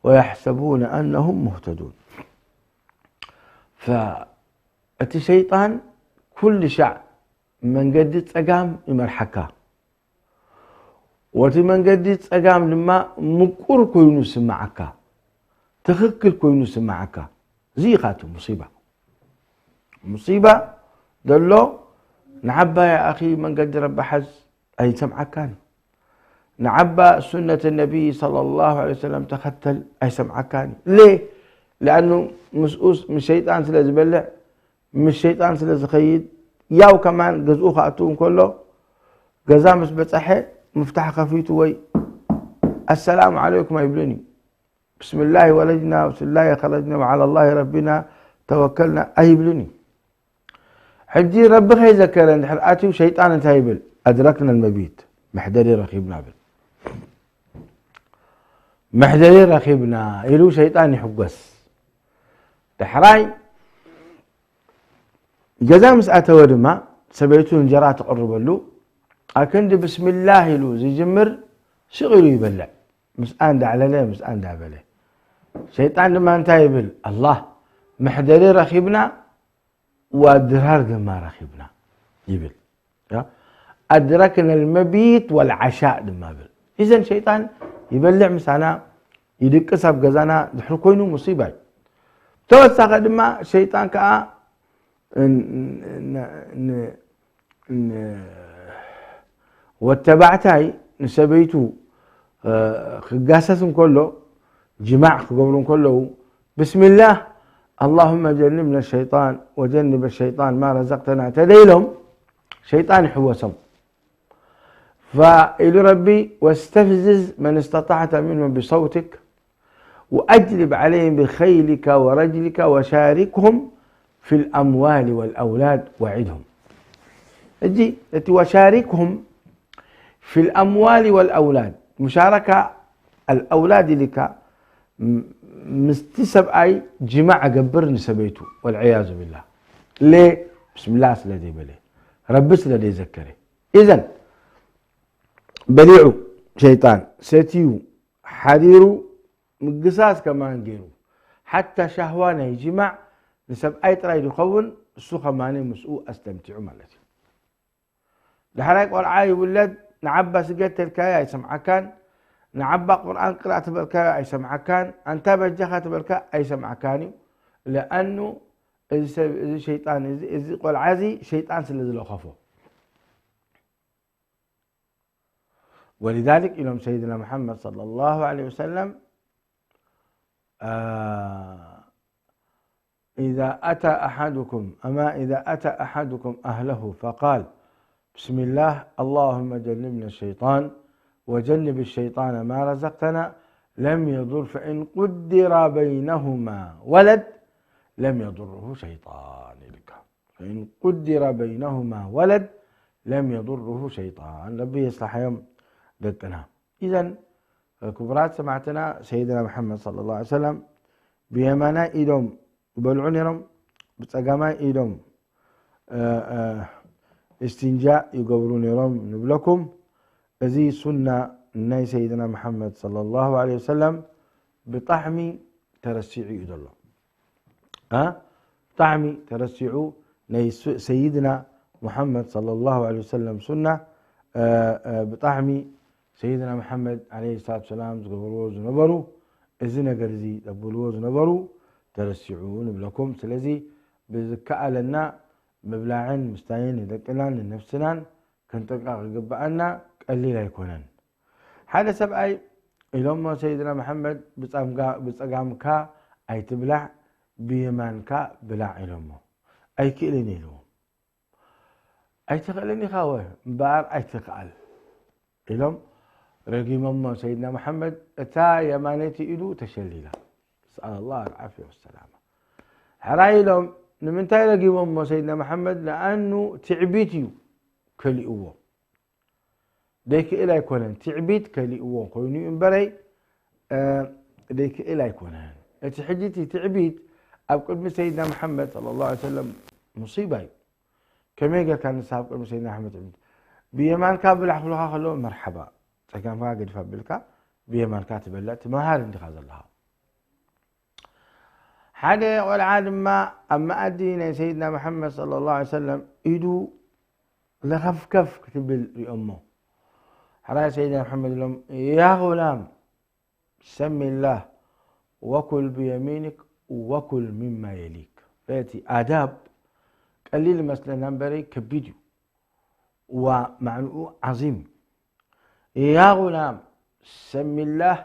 ወየሕሰቡነ ኣነሁም ሙህተዱን።" ፈ-፣ እቲ ሸይጣን ኩሉ ሻዕ መንገዲ ጸጋም ይመርሓካ። ወቲ መንገዲ ጸጋም ድማ ምቁር ኮይኑ ስምዓካ፣ ትኽክል ኮይኑ ስምዓካ። እዚ ኢኻ እቲ ሙሲባ። ሙሲባ ዘሎ ንዓባ ያ ኣኺ መንገዲ ረቢ ሓዝ ኣይሰምዓካን እዩ። ንዓባ ሱነት ነቢይ ሰለላሁ ዐለይሂ ወሰለም ተኸተል ኣይሰምዓካን እዩ። ሌ? ለኣኑ ምስኡስ ምስ ሸይጣን ስለ ዝበልዕ፣ ምስ ሸይጣን ስለ ዝኸይድ፣ ያው ከማን ገዝኡ ክኣቱ እንከሎ፣ ገዛ ምስ በጸሐ፣ ምፍታሕ ከፊቱ ወይ "ኣሰላሙ ዓለይኩም" ኣይብልን እዩ። "ብስምላሂ ወለጅና፣ ብስምላሂ ኸረጅና፣ ወዓላ ላሂ ረቢና ተወከልና" ኣይብልን እዩ። ሕጂ ረቢ ከይዘከረ እንድሕር ኣትዩ፣ ሸይጣን እንታይ ይብል? "ኣድረክና ልመቢት፣ መሕደሪ ረኺብና" ብል። "መሕደሪ ረኺብና" ኢሉ ሸይጣን ይሕጎስ። ዳሕራይ ገዛ ምስ ኣተወ ድማ ሰበይቱ እንጀራ ትቕርበሉ፣ ኣክንዲ ብስምላህ ኢሉ ዝጅምር ስቕ ኢሉ ይበልዕ። ምስኣ እንዳዕለለ፣ ምስኣ እንዳበለ። ሸይጣን ድማ እንታይ ይብል? ኣላህ፣ መሕደሪ ረኺብና፣ ወድራር ድማ ረኺብና ይብል። ያ? ኣድረክና ልመቢት ወልዓሻእ ድማ ብል። ኢዘን ሸይጣን ይበልዕ ምሳና፣ ይድቅስ ኣብ ገዛና፣ ድሕሪ ኮይኑ ሙሲባ እዩ። ተወሳኸ ድማ ሸይጣን ከኣ ን-፣ ን-፣ ን-፣ ን-፣ ወተባዕታይ ንሰበይቱ፣ እ፣ ክጋሰስ እንከሎ፣ ጅማዕ ክገብሩ እንከለዉ፣ ብስሚላህ፣ ኣላሁመ ጀንብና ሸይጣን ወጀንብ ሸይጣን ማ ረዘቅተና ተደይሎም፣ ሸይጣን ይሕወሶም። ፈኢሉ ረቢ፣ "ወስተፍዝዝ መን እስተጣዕተ ሚንሁም ብሰውቲክ ወአጅሊብ ዐለይሂም ብኸይሊከ ወረጅሊከ ወሻሪክሁም ፊል ኣምዋሊ ወልአውላድ ወዒድሁም።" ሕጂ እቲ ወሻሪክሁም ፊል ኣምዋሊ ወልአውላድ፣ ሙሻረካ ኣልአውላድ ኢልካ፣ ም-፣ ምስቲ ሰብኣይ ጅማዕ ገብር ንሰበይቱ፣ ወልዕያዙ ቢላህ። ሌ? ብስምላህ ስለ ዘይበለ፣ ረቢ ስለ ዘይዘከረ። ኢዘን በሊዑ ሸይጣን፣ ሰትዩ፣ ሓዲሩ፣ ምግሳስ ከማን ገይሩ፣ ሓታ ሻህዋ ናይ ጅማዕ ንሰብኣይ ጥራይ ዝኸውን፣ እሱ ከማን ምስኡ ኣስተምቲዑ ማለት እዩ። ዳሕራይ ቆልዓ ይውለድ፣ ንዓባ ስገድ ተልካዮ ኣይሰምዓካን፣ ንዓባ ቁርኣን ቅራእ ተበልካዮ ኣይሰምዓካን፣ ኣንታ በጃኻ ተበልካ ኣይሰምዓካን እዩ። ለኣኑ እዚ ሰብ፣ እዚ ሸይጣን፣ እዚ፣ እዚ ቆልዓ እዚ ሸይጣን ስለ ዝለኸፎ። ولذلك ኢሎም ሰይድና ሙሐመድ صلى الله عليه وسلم، آه، إذا أتى أحدكم، أما إذا أتى أحدكم أهله فقال: بسم الله، اللهم جنبنا الشيطان وجنب الشيطان ما رزقتنا، لم يضر، فإن قدر بينهما ولد لم يضره شيطان. فإن قدر بينهما ولد لم يضره شيطان. ረቢ የስላሓዮም ደቅና። ኢዘን ክቡራት ሰማዕትና፣ ሰይድና መሓመድ صلى الله عليه وسلم ብየማናይ ኢዶም ይበልዑ ነይሮም፣ ብጸጋማይ ኢዶም፣ እ፣ እ፣ እስትንጃእ ይገብሩ ነይሮም ንብለኩም። እዚ ሱና ናይ ሰይድና መሓመድ صلى الله عليه وسلم ብጣዕሚ ተረሲዑ እዩ ዘሎ። እ? ብጣዕሚ ተረሲዑ። ናይ ሱ-፣ ሰይድና ሙሓመድ صلى الله عليه وسلم ሱና፣ እ፣ እ፣ ብጣዕሚ ሰይድና መሓመድ عليه الصلاة والسلام ዝገበርዎ ዝነበሩ፣ እዚ ነገር እዚ ዘብልዎ ዝነበሩ ተረሲዑ ንብለኩም። ስለዚ ብዝከኣለና ምብላዕን ምስታይን ንደቅናን ንነፍስናን ክንጥንቀቕ ይግብኣና። ቀሊል ኣይኮነን። ሓደ ሰብኣይ ኢሎሞ ሰይድና መሓመድ፣ ብጻምጋ-፣ ብጸጋምካ ኣይትብላዕ፣ ብየማንካ ብላዕ ኢሎሞ። ኣይክእልን ኢልዎ። ኣይትኽእልን ኢኻ ወ እምበኣር ኣይትኽኣል ኢሎም ረጊሞሞ ሰይድና መሓመድ። እታ የማነይቲ ኢዱ ተሸሊላ። نسأل الله العافية والسلامة። ሕራይ ኢሎም። ንምንታይ ረጊሞሞ ሰይድና መሓመድ? ለኣኑ ትዕቢት እዩ ከሊእዎ። ደይክእል ኣይኮነን፣ ትዕቢት ከሊእዎ ኮይኑ እዩ እምበረይ፣ እ፣ ደይክእል ኣይኮነን። እቲ ሕጂ እቲ ትዕቢት ኣብ ቅድሚ ሰይድና መሓመድ صلى الله عليه وسلم ሙሲባ እዩ። ከመይ ጌርካ ንስኻ ኣብ ቅድሚ ሰይድና መሓመድ ትዕቢት? ብየማንካ ብላዕ ክብሉኻ ከለዉ መርሓባ፣ ጸጋምካ ገዲፍ ኣቢልካ ብየማንካ ትበልዕ ትመሃር እንዲኻ ዘለኻ። ሓደ ቆልዓ ድማ ኣብ መኣዲ ናይ ሰይድና መሓመድ صلى الله عليه وسلم ኢዱ ለኸፍከፍ ክትብል ሪኦሞ። ሕራይ ሰይድና መሓመድ ኢሎም፣ "ያ ጉላም፣ ሰሚላህ ወኩል ብየሚኒክ ወኩል ሚማ የሊክ." እቲ ኣዳብ ቀሊል ይመስለና እምበረይ ከቢድ እዩ። ዋ ማዕንኡ ዓዚም እዩ። "ያ ጉላም፣ ሰሚላህ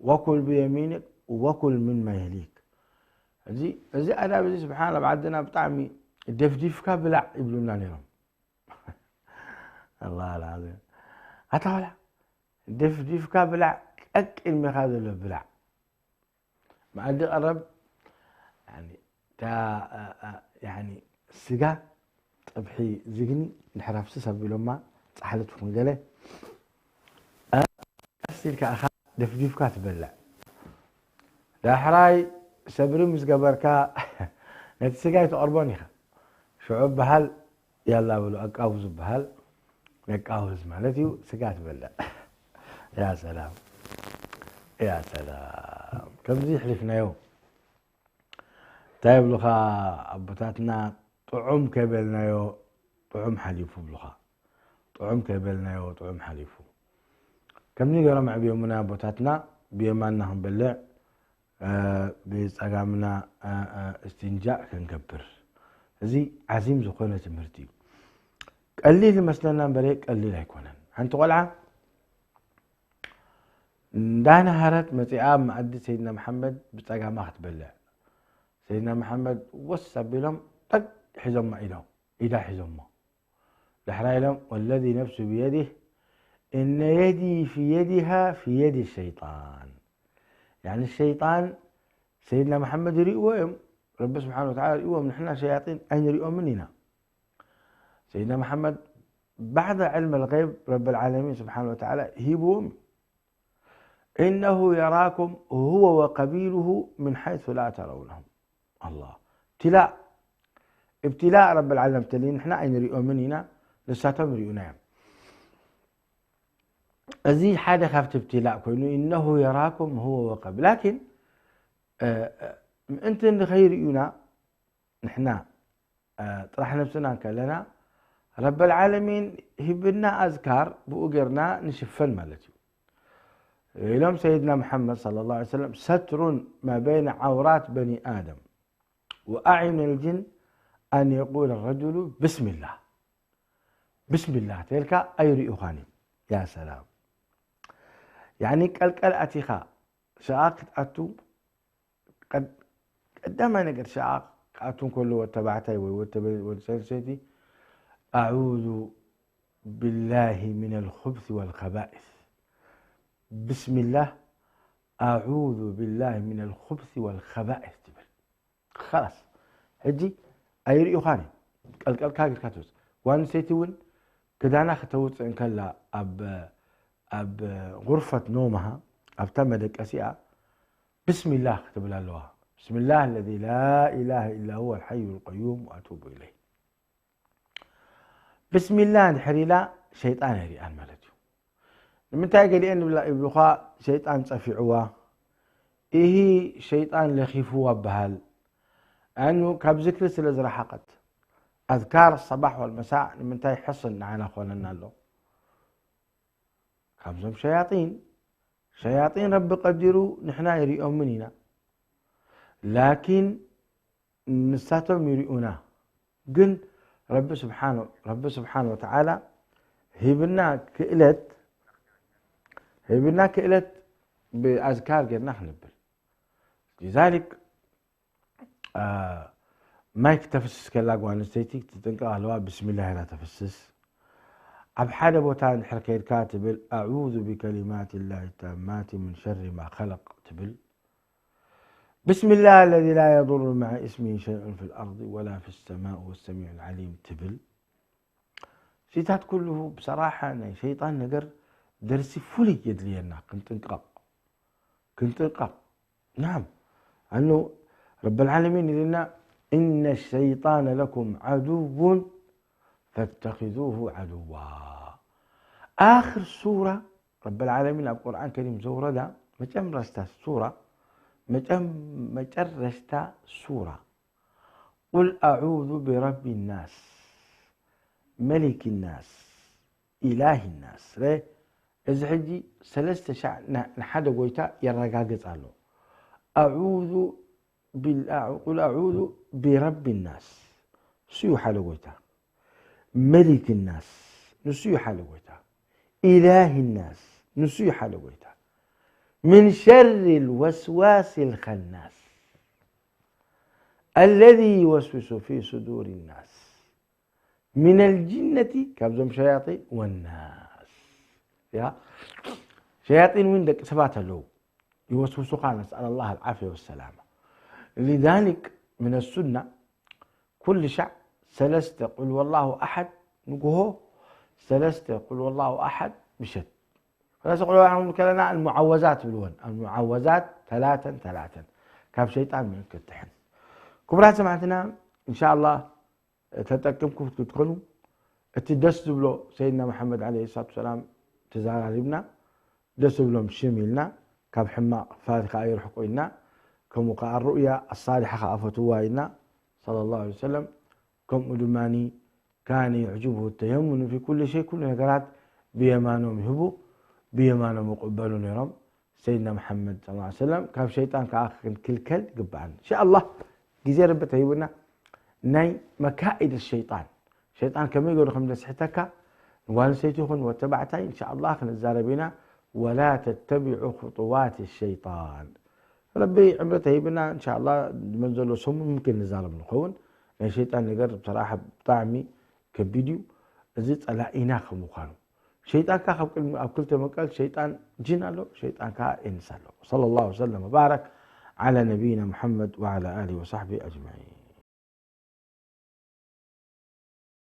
ወኩል ብየሚኒክ ወኩል ሚማ የሊክ." እዚ፣ እዚ ኣዳብ እዚ ስብሓን ኣብ ዓድና ብጣዕሚ ደፍዲፍካ ብላዕ ይብሉና ነይሮም። ኣላህ ኣልዓዚም። ኣታ ቆልዓ፣ ደፍዲፍካ ብላዕ፣ ቀቅድሜኻ ዘሎ ብላዕ። መኣዲ ቀረብ፣ ያኒ፣ እታ፣ እ፣ እ፣ ያኒ፣ ስጋ፣ ጸብሒ ዝግኒ፣ እንድሕር ኣፍስስ ኣቢሎማ፣ ጻሕሊ ትኹን ገለ፣ እ፣ ቀስ ኢልካ ኢኻ ደፍዲፍካ ትበልዕ። ዳሕራይ ሰብሪ ምስ ገበርካ፣ ነቲ ስጋ ኣይትቐርቦን ኢኻ። ሽዑ በሃል ያላ በሉ፣ ኣቃውዝ ዝበሃል፣ ነቃውዝ ማለት እዩ፣ ስጋ ትበልዕ። ያ ሰላም፣ ያ ሰላም። ከምዚ ይሕሊፍናዮ። እንታይ ይብሉኻ ኣቦታትና? ጥዑም ከይበልናዮ ጥዑም ሓሊፉ ይብሉኻ። ጥዑም ከይበልናዮ ጥዑም ሓሊፉ። ከምዚ ገይሮም ኣዕብዮምና ኣቦታትና፣ ብየማንና ክንበልዕ፣ እ፣ ብጸጋምና፣ እ፣ እ፣ እስትንጃእ ክንገብር። እዚ ዓዚም ዝኾነ ትምህርቲ እዩ። ቀሊል ይመስለና እምበረ ቀሊል ኣይኮነን። ሓንቲ ቆልዓ እንዳነሃረት መጺኣ ኣብ መኣዲ ሰይድና መሓመድ ብጸጋማ ክትበልዕ። ሰይድና መሓመድ ወስ ኣቢሎም ጠቅ ሒዞማ ኢዶም፣ ኢዳ ሒዞሞ። ዳሕራይ ኢሎም፣ "ወለዚ ነፍሱ ብየዲህ፣ እነ የዲ ፊ የዲሃ ፊ የዲ ሸይጣን።" ያኒ ሸይጣን ሰይድና መሓመድ ይርእይዎ እዮም፣ ረቢ ስብሓን ወተዓላ ይርእይዎም፣ ንሕና ሸያጢን ኣይንሪኦምን ኢና። ሰይድና መሓመድ ባዕዳ ዕልም ኣልገይብ ረቢ ልዓለሚን ስብሓን ወተዓላ ሂብዎም እዩ። "ኢነሁ የራኩም ሁወ ወቀቢሉሁ ምን ሓይሱ ላ ተረውነሁም።" ኣላህ፣ እብትላእ፣ እብትላእ ረቢ ልዓለም ተልዩ፣ ንሕና ኣይንሪኦምን ኢና፣ ንሳቶም ይሪኡና እዮም። እዚ ሓደ ካብቲ እብትላእ ኮይኑ፣ "ኢነሁ የራኩም ሁወ ወቀቢሉ።" ላኪን፣ እ፣ እ፣ ምእንቲ ንኸይርእዩና ንሕና፣ እ፣ ጥራሕ ነብስና እንከለና፣ ረበል ዓለሚን ሂብና ኣዝካር ብኡ ጌርና ንሽፈን ማለት እዩ። ኢሎም ሰይድና መሓመድ ሰለላሁ ዐለይሂ ወሰለም፣ "ሰትሩን ማ በይነ ዓውራት በኒ ኣደም وأعين الجن أن يقول الرجل بسم الله. ብስሚላህ ተልካ ኣይርእዩኻን እዮም። ያ ሰላም። ያኒ ቀልቀል ኣቲኻ ሸቓቕ ክትኣቱ ቀድ-፣ ቀዳማይ ነገር ሸቓቕ ክኣቱ እንከሎ ወዲ ተባዕታይ ወይ ወዲ ተበ-፣ ወዲ ሰበይቲ ኣዑዙ ቢላሂ ሚነል ኹብሲ ወል ኸባኢስ። ብስሚላህ ኣዑዙ ቢላሂ ሚነል ኹብሲ ወል ኸባኢስ ትብል። ኸላስ። ሕጂ ኣይርእዩኻን እዮም። ቀልቀልካ ጌርካ ትወጽእ። ጓል ኣንስተይቲ እውን ክዳና ከተውጽእ እንከላ ኣብ፣ ኣብ ጉርፈት ኖምሃ፣ ኣብታ መደቀሲኣ ብስሚላህ ክትብል ኣለዋ። ብስሚላህ ለዚ ላ ኢላሃ ኢላ ሁወ ልሓዩ ልቀዩም ወኣቱቡ ኢለይህ። ብስሚላህ እንድሕር ኢላ ሸይጣን ኣይሪኣን ማለት እዩ። ንምንታይ ገሊአን ይብላ-፣ ይብሉኻ ሸይጣን ጸፊዕዋ፣ ኢሂ ሸይጣን ለኺፍዋ በሃል። ኣኑ ካብ ዝክሪ ስለ ዝረሓቐት። ኣዝካር ሰባሕ ወልመሳእ ንምንታይ ሕስን ንዓና ኮነና ኣሎ? ካብዞም ሸያጢን፣ ሸያጢን ረቢ ቀዲሩ ንሕና ይሪኦምን ኢና። ላኪን ንሳቶም ይሪኡና። ግን ረቢ ስብሓነ፣ ረቢ ስብሓነ ወተዓላ ሂብና ክእለት፣ ሂብና ክእለት ብኣዝካር ጌርና ክንብል። ሊዛሊክ፣ አ፣ ማይ ክተፍስስ ከላ ጓል ኣንስተይቲ ክትጥንቀቕ ኣለዋ። ብስሚላህ ኢላ ተፍስስ። ኣብ ሓደ ቦታ እንድሕር ከይድካ ትብል፣ ኣዑዙ ቢከሊማት ላሂ ታማት ምን ሸሪ ማ ኸለቅ ትብል። ብስሚላህ ለዚ ላ የዱሩ መዓ እስሚሂ ሸይኡን ፊል ኣርዲ ወላ ፊ ሰማእ ወሰሚዑ ልዓሊም ትብል። ሲታት ኩሉ ብሰራሓ ናይ ሸይጣን ነገር ደርሲ ፍሉይ የድልየና። ክንጥንቀቕ፣ ክንጥንቀቕ። ናም፣ ኣኑ ረብ ልዓለሚን ኢልና፣ እነ ሸይጣነ ለኩም ዓዱውን ፈተኺዙሁ ዓዱዋ። ኣኽር ሱራ ረብ ልዓለሚን ኣብ ቁርኣን ከሪም ዘውረዳ መጨረሽታ ሱራ፣ መጨም-፣ መጨረሽታ ሱራ፣ ቁል ኣዑዙ ብረቢ ናስ፣ መሊክ ናስ፣ ኢላሂ ናስ። ረ-፣ እዚ ሕጂ ሰለስተ ሻዕ ና-፣ ንሓደ ጎይታ የረጋግጽ ኣሎ። ኣዑዙ ቢል-፣ ኣዑ-፣ ቁል ኣዑዙ ቢረቢ ናስ፣ ንሱ እዩ ሓደ ጎይታ። መሊክ ናስ፣ ንሱ እዩ ሓደ ጎይታ። ኢላሂ ናስ፣ ንሱ እዩ ሓደ ጎይታ። ምን ሸሪ ልወስዋስ ልኸናስ፣ ኣለዚ ይወስውሱ ፊ ሱዱር ናስ፣ ሚነል ጅነቲ፣ ካብዞም ሸያጢን፣ ወናስ። ያ፣ ሸያጢን እውን ደቂ ሰባት ኣለዉ። ይወስውሱኻ፣ ነስኣል ላህ ኣልዓፍያ ወሰላማ። ሊዛሊክ፣ ምን ሱና፣ ኩሉ ሻዕ ሰለስተ ቁል ወላሁ ኣሓድ ንግሆ፣ ሰለስተ ቁል ወላሁ ኣሓድ ምሸት። ሰለስተ ቁል ወላሁ ኣሓድ ከለና ኣልሙዓወዛት ይብልወን። ኣልሙዓወዛት ተላተን ተላተን። ካብ ሸይጣን ምእን ክትሕን። ክቡራት ሰማዕትና፣ እንሻ ኣላህ፣ ተጠቅምኩም ክትኮኑ፣ እቲ ደስ ዝብሎ ሰይድና መሓመድ ዓለይሂ ሰላቱ ወሰላም ተዘራሪብና፣ ደስ ዝብሎም ሽም ኢልና፣ ካብ ሕማቕ ፋል ከኣ ይርሕቁ ኢልና፣ ከምኡ ከኣ ሩእያ ኣሳሊሓ ከኣ ፈትዋ ኢልና፣ ሰለላሁ ዐለይሂ ወሰለም። ከምኡ ድማ ካነ ዩዕጅብሁ ተየሙኑ ፊ ኩሊ ሸይ፣ ኩሉ ነገራት ብየማኖም ይህቡ፣ ብየማኖም ይቕበሉ ነይሮም። ሰይድና መሓመድ ሰለላሁ ዐለይሂ ወሰለም፣ ካብ ሸይጣን ከኣ ክንክልከል ይግብኣና። እንሻ ኣላህ፣ ግዜ ረቢ ተሂቡና፣ ናይ መካኢድ ሸይጣን፣ ሸይጣን ከመይ ገይሩ ከም ዘስሕተካ፣ ንጓል ኣንስተይቲ ይኹን ወተባዕታይ፣ እንሻ ኣላህ ክንዛረብ ኢና። ወላ ተተቢዑ ኹጡዋት ሸይጣን። ረቢ ዕምሪ ተሂብና፣ እንሻ ኣላህ፣ መን ዘሎ ሰሙን ሙምኪን ንዛረብ ንኸውን። ናይ ሸይጣን ነገር ብሰራሓ ብጣዕሚ ከቢድ እዩ። እዚ ጸላኢና ከም ምዃኑ። ሸይጣን ከኣ ካብ ቅድሚ፣ ኣብ ክልተ መቃል ሸይጣን ጅን ኣሎ፣ ሸይጣን ከኣ ኢንስ ኣሎ። ሰለላሁ ወሰለም ወባረክ ዓላ ነቢይና ሙሐመድ ወዓላ ኣሊሂ ወሳሕቢሂ ኣጅመዒን።